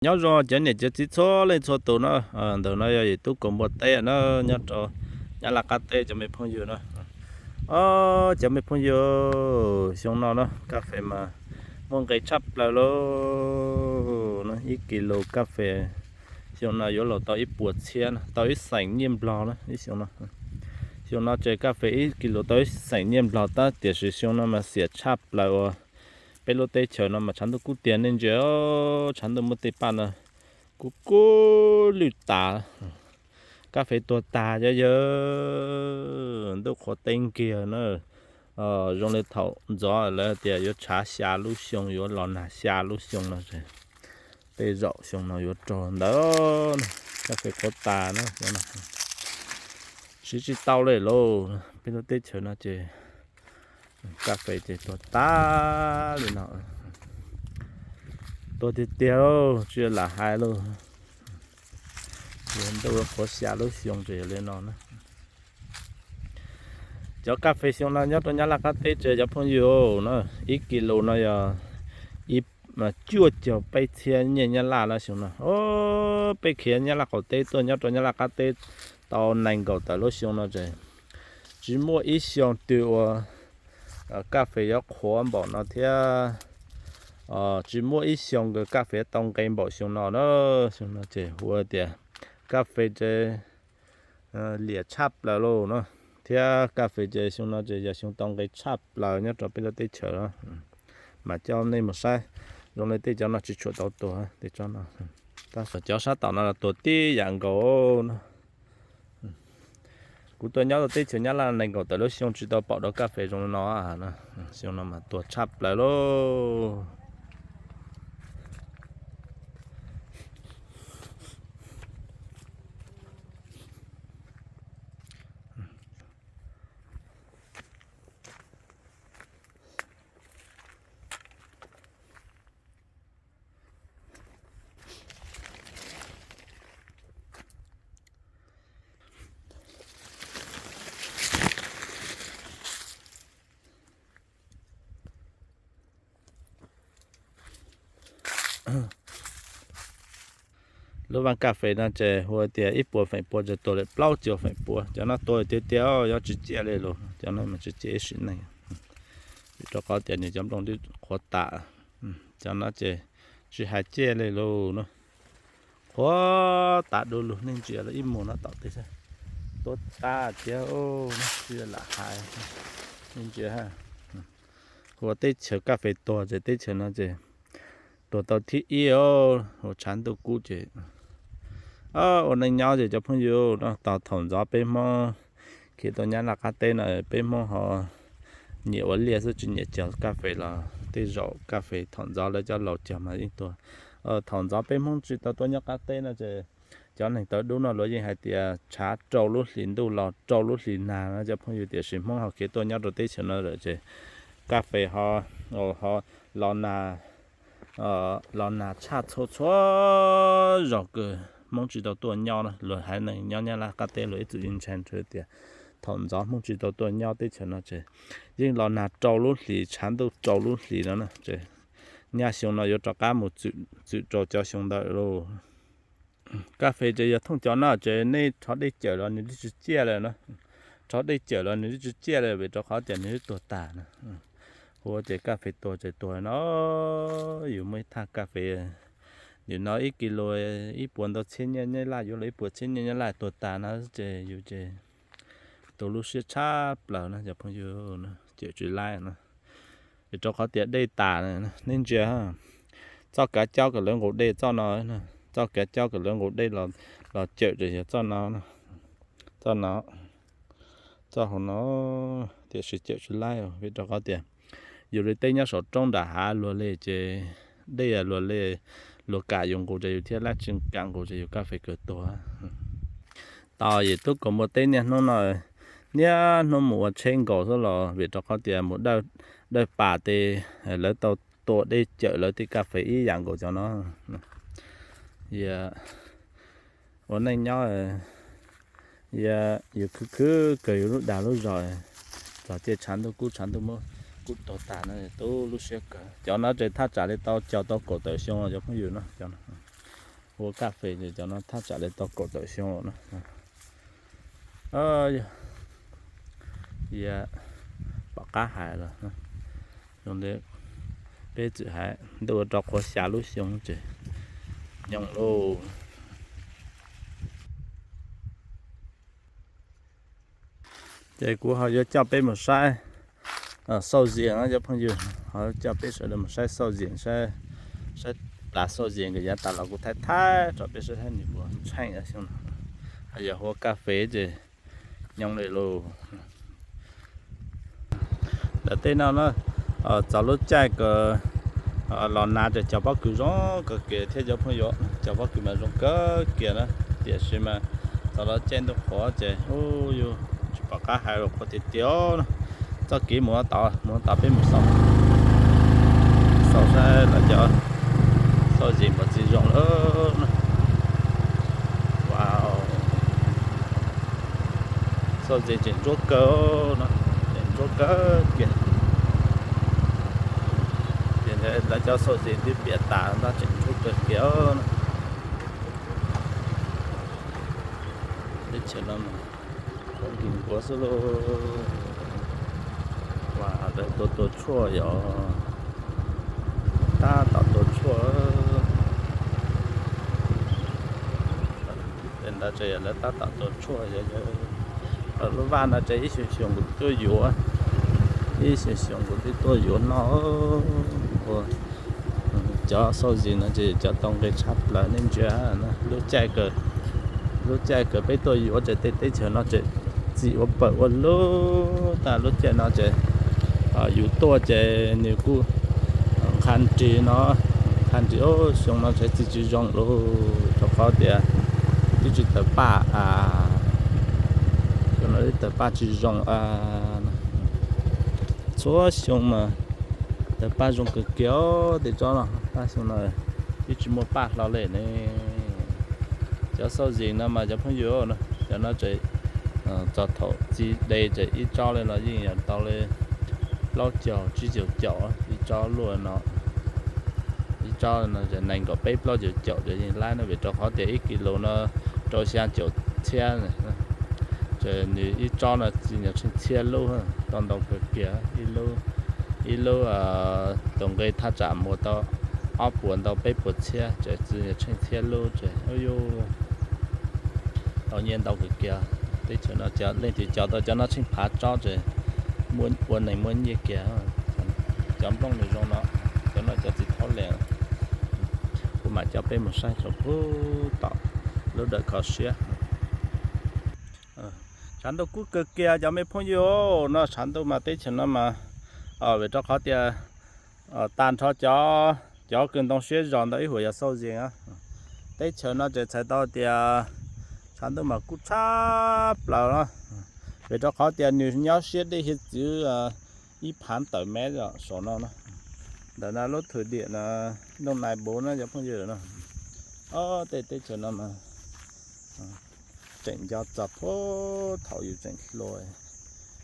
Nyob zoo cov niam cov txiv txhua leej txhua tus na, ntawm no yog yim tub kaus npua teb na, nyob rau Nyab Laj qab teb cov me phooj ywg na. Os, cov me phooj ywg, xyoo no na kaj fes mas muaj nqis tshaj plaws lauj. Ib kis lus kaj fes xyoo no yuav los tau ib puas txhiab na, tau ib xeem nyiaj nplog na ib xyoo no. Xyoo no ces kaj fes ib kis lus tau ib xeem nyiaj nplog tab tiam sis xyoo no mas xiam tshaj plaws uas peb lub teb chaws no mas tshav ntuj kub tiag nej ntsia, tshav ntuj muaj tej paj no kub kub lwj tas, kaj fes tuag tag yawg, ntuj qhuav teb nkiag na. Zoo li thaum ntxov lawv tias yuav tshav xya lub xyoo, yuav los nag xya lub xyoo no, tej zaum xyoo no yuav raug ntawd, kaj fes qhuav tas na. Siv tsis tau li lauj, peb lub teb chaws no ces kaj fes ces tuag tag li no. Tuag tiag tiag lauj, tsis lam hais lauj. Yuav ntuj qhuav xya lub xyoo ces yog li no na. Cov kaj fes xyoo no nyob rau Nyab Laj qab teb ces cov phooj ywg na, ib kis lus no yog ib cuaj caug peb txhiab nyiaj Nyab Laj na xyoo no. Peb khiav Nyab Laj qaum teb tuaj nyob rau Nyab Laj qab teb tau nees nkaum tawm lub xyoo no ces tsis muaj ib xyoo twg uas kaj fes yuav qhuav npaum no thiab tsis muaj ib xyoo kaj fes tau nqe npaum xyoo no na. Xyoo no ces hu tias kaj fes ces liam tshaj plaws lauj na, thiab kaj fes ces xyoo no ces yog xyoo tau nqe tshaj plaws nyob rau peb lub teb chaws. Mas coj nej mus saib, zoo li tej cov no tsis tshua tau tuag, tej tsob no, tab sis cov sab tom no los tuag tib yam nkaus na. Kuv tuaj nyob rau teb chaws Nyab Laj nees nkaum tawm lub xyoo tsis tau pom dua kaj fes zoo li no. Xyoo no mas tuag tshaj plaws lauj. Lub vaj kaj fes no ces hu tias ib puas feem pua ces tuag li plaub caug feem pua. Cov no tuag tiag tiag, yuav tsis ciaj li lauj, cov no mas tsis ciaj ib sim neej. Vim rau qhov tias nws cov nplooj twb qhuav tas. Cov no ces tsis hais ciaj li lauj na. Qhuav tas du lug, nej ntsia lawm ib mus no tom tej tuag tas tiag, tsis lam hais. Nej ntsia, hu ua teb chaws kaj fes tuag ces teb chaws no ces tuag tau thib ib, ua tshav ntuj kub ces ua neej nyob ces cov phooj ywg no, tau thaum ntxov peb Hmoob khiav tuaj Nyab Laj qab teb no peb Hmoob ho nyiam ua liaj xwb tsis nyiam cog kaj fes los tej zaum kaj fes thaum ntxov lawv cov laus cog mas yeej tuag. Thaum ntxov peb Hmoob tsis tau tuaj nyob qab teb no ces cov neeg tawv dub no luag yeej hais tias tshav rau lub hlis ntuj los rau lub hlis nag no cov phooj ywg, tiam sis Hmoob ho khiav tuaj nyob rau teb chaws no lawm ces kaj fes ho los nag, los nag tshaj txhua txhua zaus kawg Hmoob tsis tau tuaj nyob na. Luag haiv neeg nyob Nyab Laj qab teb luag ib txwm yeej ntshai nrhw tias thaum ntxov Hmoob tsis tau tuaj nyob teb chaws no ces yeej los nag rau lub hlis, tshav ntuj rau lub hlis no na. Nyaj xyoo no yuav rov qab mus txwm rau cov xyoo ntawd lauj. Kaj fes ces yog thooj cov no ces nej rho dej cawm los nws tsis ciaj lawm na. Rho dej cawm los nws tsis ciaj lawm vim rau qhov tias nws twb tuag tas na. Hu ua ces kaj fes tuag ces tuag no, yus muaj ib thaj kaj fes, nim no ib kis lus ib puas ntau txhiab nyiaj Nyab Laj, yuav luag ib puas txhiab nyiaj Nyab Laj tuag tas no ces yus ces tu lub siab tshaj plaws na cov phooj ywg, cawm tsis laib na. Vim rau qhov tias dej tas, nej ntsia, txoj kav caub kom lawv nqus dej txoj no, txoj kav caub kom lawv nqus dej los cawm ces yog txoj no, txoj no, txoj hauv no, tiam sis cawm tsis laib vim rau qhov tias yus li teb nyob saum roob nram hav luag li ces dej luag li, luag kam yus nqus ces yus thiaj laib, tsis kam nqus ces yus kaj fes kawg tuag. Tos yim tub kaus npua teb niaj hnub no, niaj hnub mus ua tsheb nkaus xwb los vim rau qhov tias mus dawj pas tes lawv tau tua dej cawm lawv tej kaj fes ib yam nkaus cov no. Ua neej nyob, yus khwv khwv kawg yus lub dag lub zog, txog caij tshav ntuj kub, tshav ntuj muab kub tuag tas no tu lub siab kawg. Cov no ces thaj tsam li tau cog tau kaum tawm xyoo cov phooj ywg no, cov no Ua kaj fes ces cov no thaj tsam li tau kaum tawm xyoo lawm na. Yog pom qab hais los zoo li peb txwm hais ntuj ua rau qhuav xya lub xyoo ces nyoog lauj. Ces kuv ho yuav coj peb mus saib xauj zis na cov phooj ywg, ho coj peb sawv daws mus saib xauj zis, saib plas xauj zis nkawd yav tas los kuv thaij thaij rau peb saib saib nws puas tsheej xyoo no. Ho yog ua kaj fes ces nyoog li lauj. Ntawm tej no na, txog lub caij kws los nag ces cog pob kws zoo kawg kiag thiab cov phooj ywg, cog pob kws mas zoo kawg kiag na. Tiam sis mas txog lub caij ntuj qhuav ces yus tsis pom qab hais los qhuav tiag tiag na. Txoj kev mus tod, mus tod peb mus xauj, xauj saib lawv cov xauj zis puas tsis zoo lawm. Wow, xauj zis tseem ntsuab kawg no, tseem ntsuab kawg kiag. Ces lawv cov xauj zis twb piam tas ntag, tseem ntsuab kawg kiag no. Teb chaws no mas qhuav nkig nkuav xwb lauj. Ua lawv tua tua tshuaj yom, tab tom tua tshuaj. Ntawd ces yog lawv tab tom tua tshuaj. Lub vaj no ces ib xyoos xyoos kuv twb tuaj yuav, ib xyoos xyoos kuv twb tuaj yuav noj. Cov xauj zis no ces cov tau nqi tshaj plaws nej ntsia. Lub caij, lub caij kws peb tuaj yuav ces tej teb chaws no ces txi ua pawg ua lug tas. Lub caij no ces yus tuaj ces nws kuj nqha nrig no, nqha nrig, xyoo no ces txi tsis zoo lawm rau qhov tias twb tsis tawg paj, xyoo no twb tawg paj tsis zoo. Txhua xyoo mas tawg paj zoo kawg kiag tej tsob no, tab xyoo no twb tsis muaj paj hlo li ne. Cov xauj zis no mas cov phooj ywg, cov no ces txog thaum txi de ces ib tsob li no yeej yog tau li plaub caug tsib caug caum ib tsob luaj no. Ib tsob no ces nees nkaum peb plaub caug caum ces yeej laib no, vim rau qhov tias ib kis lus no rau xya caum txhiab. Ces nws ib tsob no txi nyuag tsheej txhiab lub, tau ntau kawg kiag. Ib lub tus nqi thaj tsam muag tau ob puas ntau peb puas txhiab, ces txi nyuag tsheej txhiab lub ces yuav tau nyiaj ntau kawg kiag. Teb chaws no leej twg cog tau cov no tsheej phav tsob ces ua neeg muaj nyiaj kiag. Cov nplooj nws zoo no, cov no cov txiv thaub lees. Kuv mam coj peb mus saib saum puag tom lub dawm kho siab. Tshav ntuj kub kawg kiag cov me phooj ywg, no tshav ntuj mas teb chaws no mas, vim rau qhov tias tag nrho cov, cov kws ntoo siab zog ntawd ib huam yog xauj zis. Teb chaws no ces txhais tau tias tshav ntuj mas kub tshaj plaws no, vim rau qhov tias nws nyob siab dej hiav txwv ib phav tawm mev saum no no. Ntawm no lub thwm diam no, Ntooj Nais Npuv no cov phooj ywg no. Ob tej teb chaws no mas tseem nco txog puag thaum yus tseem hluas,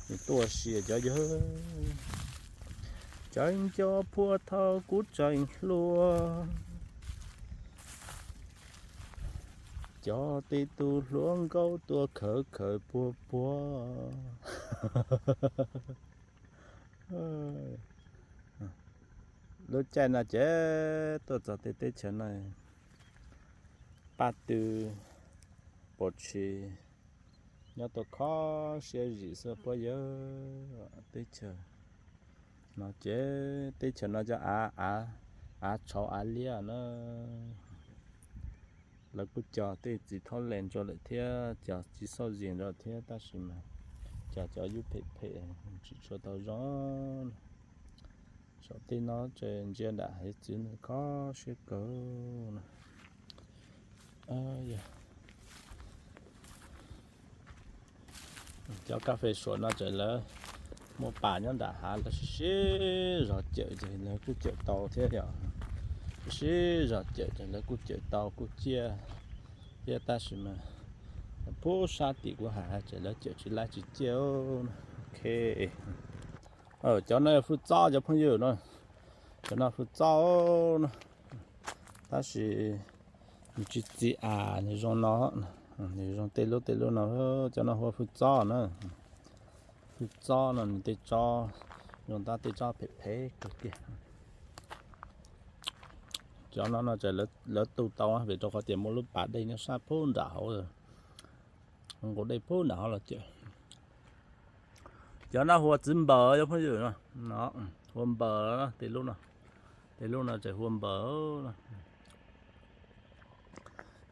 yus tuaj ua si cov yawg. Tseem nco puag thaum kuv tseem hluas, cov tib tug hluas nkauj tuaj khawv khawv puag puag. Lub caij no ces tuaj txog tej teb chaws no, paj tw, pov tshis nyob tuaj kho siab zim xwb puab yawg. Teb chaws no ces teb chaws no cov av, av tshauv av liab na. Lawv kuj cog tej txiv thaub lees ntsa lawm thiab, cog txiv xauj zis ntsa thiab, tab sis mas cog cov yub phem phem tsis tshua tau zoo. Saum tej no ces ntsia nram hiav txwv kho siab kawg no. Cov kas fes suam no ces lawv muaj pas nyob nram hav, lawv sib sib zog cawm ces lawv kuj cawm tau thiab yom. Sib sib zog cawm ces lawv kuj cawm tau kuj ciaj thiab, tab sis mas pub sab tim kuv hais ces lawv cawm tsis laib tsis ciaj. Ok, cov no yog fwj txob cov phooj ywg no, cov no fwj txob no, tab sis Nws tsis txi as, nws zoo no, nws zoo tej lub tej lub no. Cov no hu ua hwj txob na. Hwj txob no nws tej tsob zoo tab tej tsob phem phem kawg kiag. Cov no no ces lawv tu tau vim rau qhov tias muaj lub pas dej nyob sab pub nram hauv, nqus dej pub nram hauv los ces. Cov no hu ua txiv npaws cov phooj ywg, hu ua npaws tej lub no. Tej lub no ces hu ua npaws.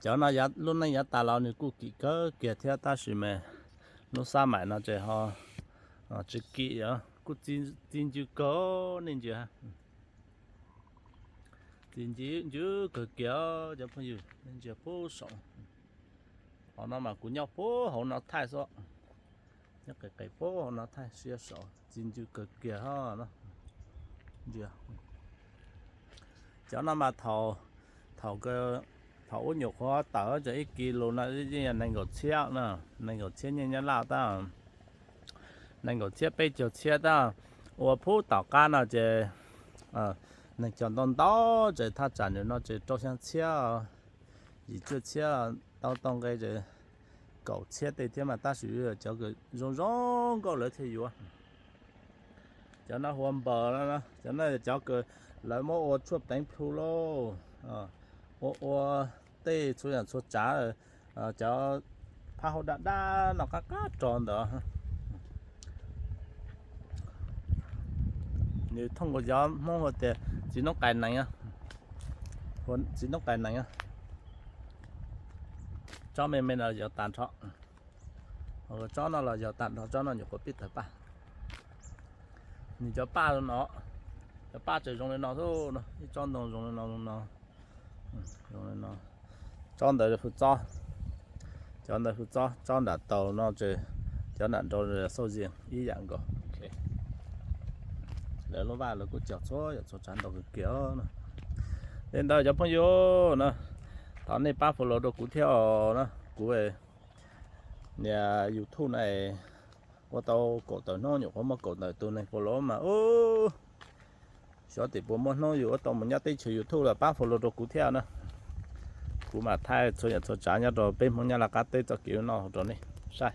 Cov no lub neej yav tas los nws kuj kim kawg kiag thiab tab sis mas lub xab maim no ces ho tsis kim, kuj txi ncw kawg nej ntsia. Txi ncw ncw kawg kiag cov phooj ywg, nej ntsia pub saum. Qhov no mas kuv nyob pub hauv no thaij xwb, nyob qis qis pub hauv no thaij siab saud, txi ncw kawg kiag ho. Cov no mas thaum, thaum, thaum ub nyuam qhuav tawm ces ib kis lus no yeej yog nees nkaum txhiab na, nees nkaum txhiab nyiaj Nyab Laj tab, nees nkaum txhiab peb caug txhiab tab. Ua phub tom qab no ces neeg cog ntau ntau ces thaj tsam nws no ces rau xya txhiab, yim cuaj txhiab, tau tau nqe ces kaum txhiab tej thiab mas tab sis cov kws zoo zoo nkauj lawv thiaj yuav. Cov no hu ua npaws, cov no cov kws lawv muab ua tshuaj pleev plhu lauj, ua ua tej txhua yam txhua tsav, cov phab hauv daj daj no qab qab rog ntawd. Nws thooj nkaus cov Hmoob hu tias txiv noob qais nees, txiv noob qais nees. Tsob me me no yog tas nrho, tsob no los yog tas nrho, tsob no nyuam qhuav pib tawg paj. Nws cov paj no, cov paj tseem zoo li no xwb no, ib tsob ntoo zoo li no, zoo li no. Tsob ntawd hu txob, cov ntawd hu txob, tsob nram taus no ces, cov nram nraud xauj zias ib yam nkaus. Lawv lub vaj lawv kuj cog txhua yam txhua tsav ntau kawg kiag no. Li ntawd cov phooj ywg na, thov nej pab follow rau kuv thiab os na, kuv nias YouTube na, ua tau kaum tawm hnub nyuam qhuav muaj kaum tawm tus neeg follow mas ub, xyov tim puas muaj hnub yus ua tau mus nyob teb chaws YouTube los pab follow rau kuv thiab na. Kuv mam thaij txhua yam txhua tsav nyob rau peb Hmoob Nyab Laj qab teb txoj kev ua noj rau nej saib.